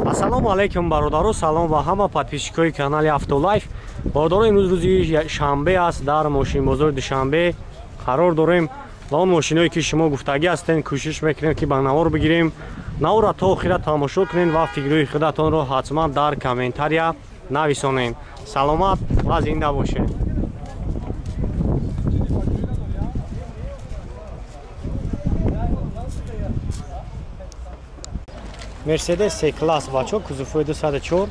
Ассалому алайкум бародаро, салом ба ҳама подписчикои канали Автолайф. Бародаро, имрӯз рӯзи шанбе аст, дар мошинбозори Душанбе қарор дорем ва он мошиное ки шумо гуфтагӣ ҳастем, кӯшиш мекунем ки ба навор бигирем. Наворро то охира тамошо кунед ва фикрҳои худатонро ҳатман дар комментария нависонед. Саломат ва зинда бошед. Мерседес С-класс бачо, кузовҳои 204.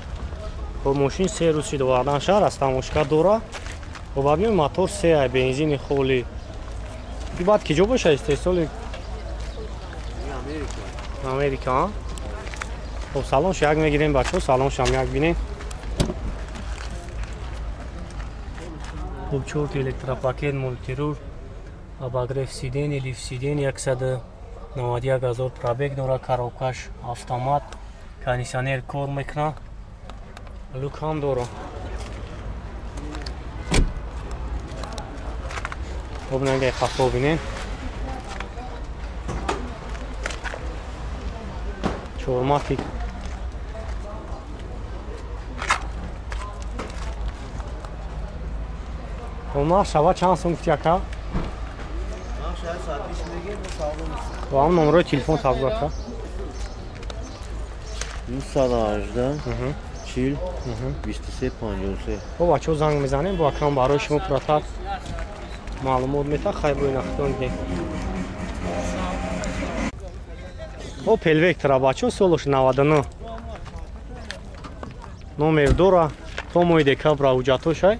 Хоб мошин се рӯз шид овардан шаҳр аз тамошка дора. Хоб объёми мотор се бензини холи. И баъд ки ҷо боша истеҳсоли Америка. Хоб салонш як мегирем бачо, салоншам як бинем. Хоб чорт электропакет, мультирур, обогрев сидений, лифт сидений, 191 000 пробег дора, коробкаш автомат, кондиционер кор мекунад, люк ҳам дора. Хоб нагай қафо бинем. Чорматик. Хоб нарх шава чанд сум гуфти ака? Бо ҳам номерои телефон табгӯ ака. 918 40 23 53. Хоб бачаҳо занг мезанем, бо акам барои шумо пурратар маълумот мета. Хайр бо инахтон дидем. Опел Вектора бачаҳо, солаш 99 номер дора, то моҳи декабра ҳуҷҷатошай.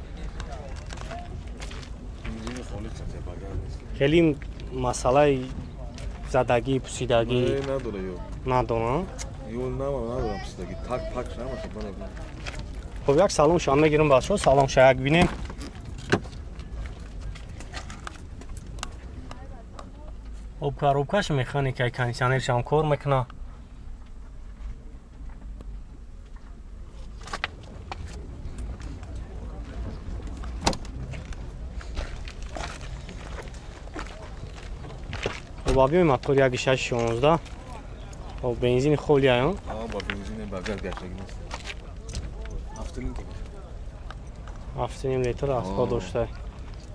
Хеле масъалаи задагӣ, пусидагӣ надорам. Хоб як салоншам мегирам бачаҳо, салонша як бинем. Хоб коробкаш механика, кондиционершам кор мекунад. Хоб объёми мотор 1.616. Хоб бензини холи аю. Ба бензини багар гаштагӣ нест. 7.5 литр асфалт дошта.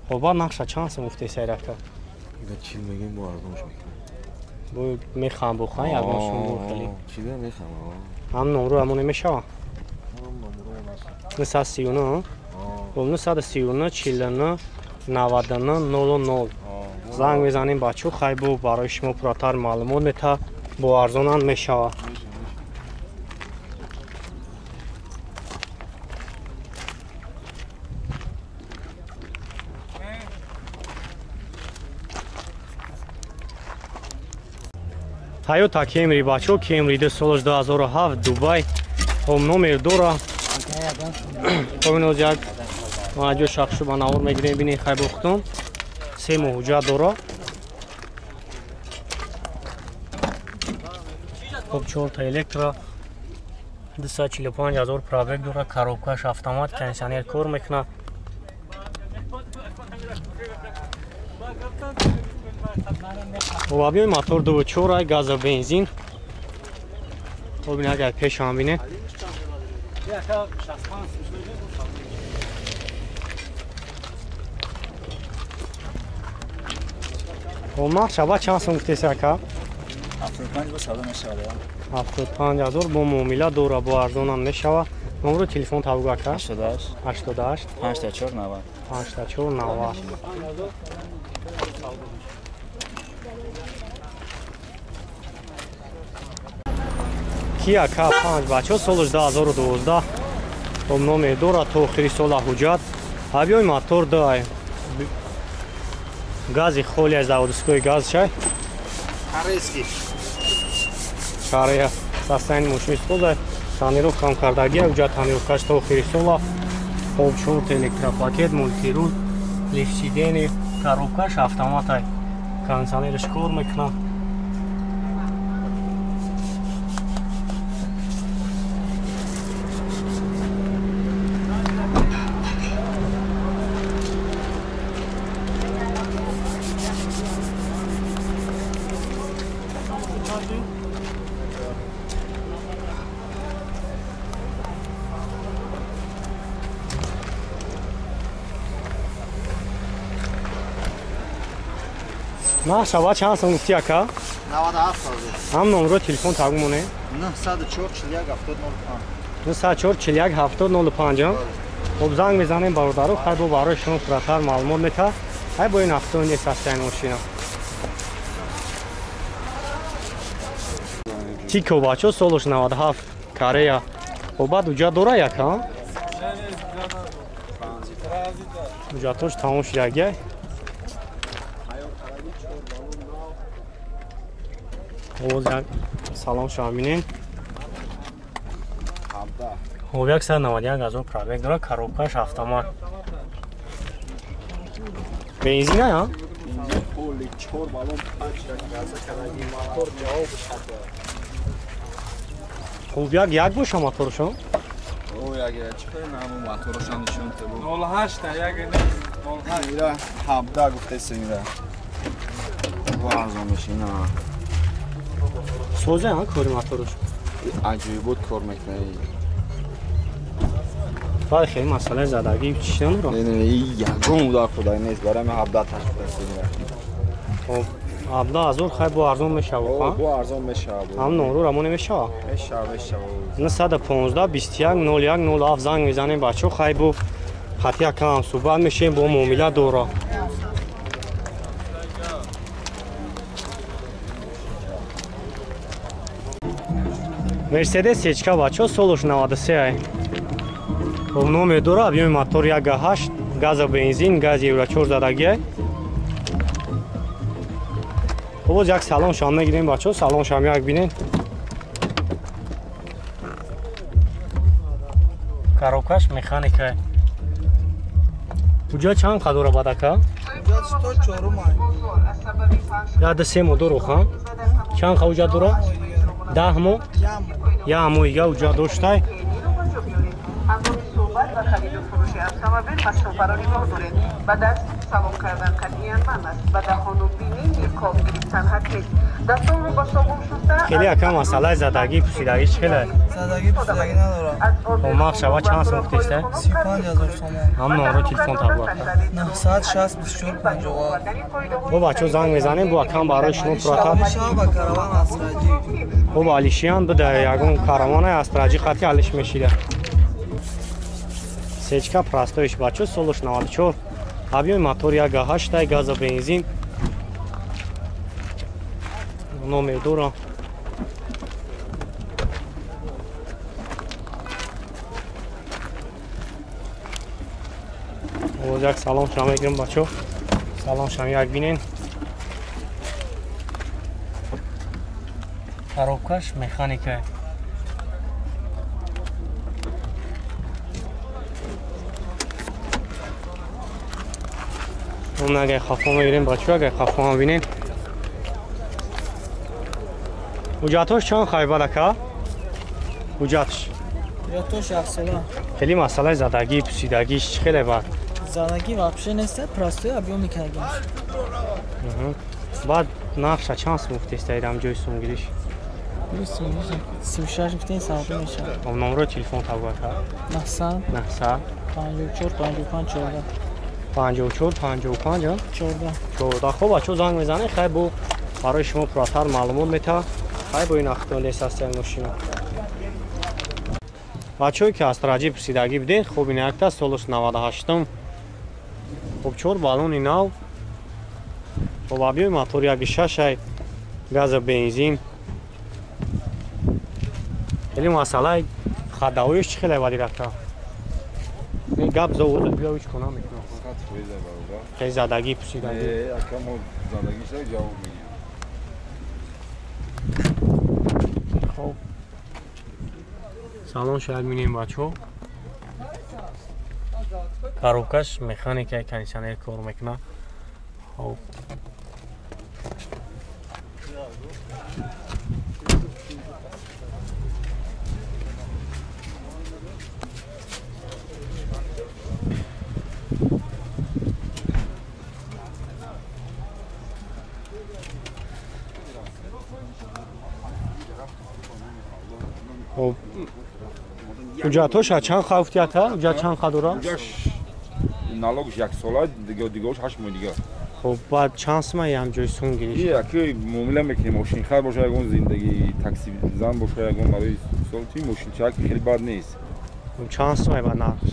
Хоб баъд нақша чанд сум гуфтед сайрака? Ида 40 мегем, бо арзонш мекунем. Бо мехам бухан ягон сум бо хеле. Чида мехам. Ҳам номро ҳамон мешава? Ҳам номро он аст. 939. Хоб 939 49 99 00. Занг мезанем бачо, хай бо барои шумо пурратар маълумот мета, бо арзонам мешава. Toyota Camry бачо, Camry 2007 Дубай. Хоб номер дора. Хоб иноз як маҷо шахшу ба навор мегирем, бинем хай бохтум. Се моҳ ҳуҷҷат дора. Хоб чорта электро, 245 000 пробег дора, коробкаш автомат, кондиционер кор мекунад. Хоб объёми мотор 2.4 газа бензин. Хоб ин агар пешам бинем. Хоб нарх шава чанд сум гуфтеси ака? 75 бо савдо мешавад. 75 000 бо муомила дора, бо арзонам мешава. Номеро телефон табгӯ ака? 88 88 54 90 54 90. Kia K5 бачаҳо, солаш 2012. Хоб номер дора, то охири сола ҳуҷҷат. Объёми мотор 2 гази холи аз заводской газ шай. Корейский. Корея. Состояние мошини соза, тонировка ҳам кардагӣ, ҳуҷҷат тонировкаш то охири сола. Хоб чорт электропакет, мультирул, лифт сидений, коробкаш автомат, кондиционерш кор мекунад. Нарх шава чанд сом гуфти ака? 97 ҳазор. Ҳам номро телефон тагу моне? 904 41 70 05. 904 41 70 05. Хоб занг мезанем бародару, хай бо барои шумо пурратар маълумот мета. Хай бо ин ҳафтои нест ҳастайн мошина. Тико бачо солош 97 Корея. Хоб баъд уҷа дора яка? Уҷатош тамом шудагия. Овоз як салом шумо бинен. Хоб 191 ҳазор пробег дора, коробкаш автомат. Бензин а? Бензин 4 баллон 5 газа караги мотор ҷавоб шуда. Хуб як боша моторшон? О як чӣ кунем моторшон нишон табу. 08 як не 08. Ира 17 гуфтесем ира. Бо арзон мешина. Созе а кори моторш? Аҷоибот кор мекунад. Баъд хеле масъалаи задагӣ чӣ надорад? Не, ягон удар хӯрда нест, барои ман 17 таш гуфтесем ира. Хоб 17 ҳазор хай бо арзон мешавад, ха? Бо арзон мешавад. Ҳам номро рамо намешавад? Мешавад, мешавад. 915 21 01 07 занг мезанем бачаҳо, хай бо хати якам суҳбат мешем, бо муомила дора. Мерседес Ечка бачаҳо солош 93 ай. Хоб номер дора, объёми мотор 1.8, газа бензин, гази Евро 4 задагиай. Хоб боз як салон шам мегирем бачаҳо, салон шам як бинен. Коробкаш механика. Уҷа чанд қадора бадака? Уҷа 104 май. Яда се мо дору ха? Чанд қа уҷа дора? 10 мо? Я мо ига уҷа доштай. Хеле ака масъалаи задагӣ пусидагӣ чӣ хеле? Задагӣ пусидагӣ надорам. Омақ шава чанд сом гуфтеста? 35 ҳазор сомон. Ҳам номро телефон таблиғ кард. 960 24 57. Бо бачаҳо занг мезанем, бо акам барои шумо пурратар. Алишава ба караван Астраҷӣ. Хоб Алишиян буда ягон караванаи Астраҷӣ қати алиш мешида. Сечка простоиш бачаҳо солош 94. Объёми мотор 1.8, газа бензин. Номер дора. Боз як салон шумо мегирем бачаҳо. Салон шумо як бинен. Коробкаш механика. Он агар хафо мегирем бачаҳо, агар хафо ҳам бинен. Ҳуҷҷатҳош чанд хайбад ака? Ҳуҷҷатш? Ҳуҷҷатҳош яксола. Хеле масъалаи задагӣ, пусидагиш чӣ хеле бад? Задагӣ вообще нест, простой объём мекардагиш. Баъд нархша чанд сум гуфтеста идам ҷои сумгириш? 36 гуфтем савдо мешавад. Номрои телефон табу ака? 900 900 54 55 14. 54 55 14. 14. Хоб бачаҳо занг мезанед, хай бо барои шумо пурратар маълумот мета. Хай бо ин ахтон нест ҳастаи мошина. Бачаҳое ки Астраҷӣ пурсидагӣ будед, хоб ин якта солош 98-м. Хоб 4 баллони нав. Хоб объёми мотор 1.6 ай, газа бензин. Хеле масъалаи хадавоиш чӣ хеле бади рафта? Ин гап зоводу биё ҳеч кона мекунам. Хеле задагӣ пурсидагӣ. Ака мо задагиша ҷавоб медиҳем. Хоб салон шояд мебинем бачаҳо. Коробкаш механикаи кондитсионер кор мекунад. Хоб Хоб ҳуҷҷатҳоша чанд қа гуфтията? Ҳуҷҷат чанд қа дора? Ҳуҷҷаш налогш яксола, дигаош 8 моҳ дига. Хуб, баъд чанд сума ям ҷои сум гирифт? И аки муомила мекунем, мошинхар боша, ягон зиндагӣ такси зан боша, ягон барои сол чи мошинчак хеле бад нест. Чанд сума ба нархш?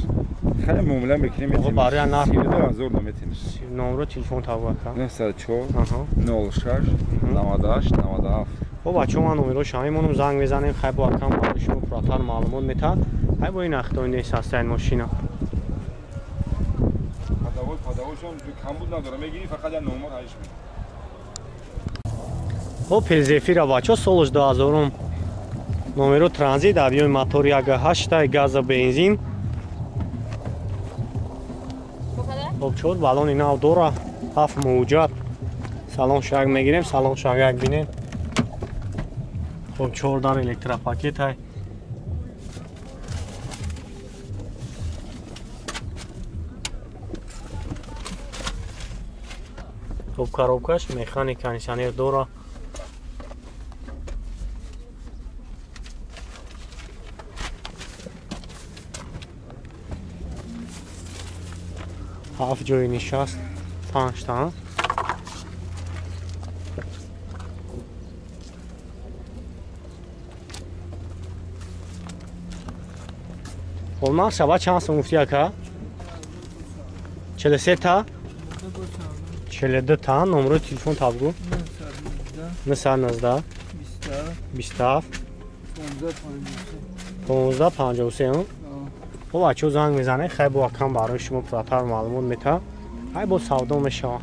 Хеле муомила мекунем. Хуб, барои нарх 32000 наметем. Номро телефон тавба ка. 904 06 98 97. Хуб, бачаҳо, ман номероша мемонам, занг мезанем, хай бо акам барои шумо пурратар маълумот метаҳад. Хай бо ин ахтои нест ҳаста ин мошина. Падавошам камбуд надора, мегири фақат як номер ҳайш мекунӣ. Опел Зефира, бачаҳо, солаш 2000, номеро транзит, объёми мотор 1.8, газа бензин. Хоб, 4 баллони нав дора, 7 муҷат. Салон шаг мегирем, салон шаг як бинем. Хоб, 4 дар электропакет ҳай. Хоб, коробкаш механик, кондиционер дора. Ҳафт ҷои нишаст, панҷта. Хоб, нарх шава чанд сум гуфти ака? 43 та? 42 та. Номерои телефон табгу? 919 27 15 53. Хоб, бачаҳо, занг мезанед, хай бо акам барои шумо пурратар маълумот метаҳад. Хай бо савдо мешавад.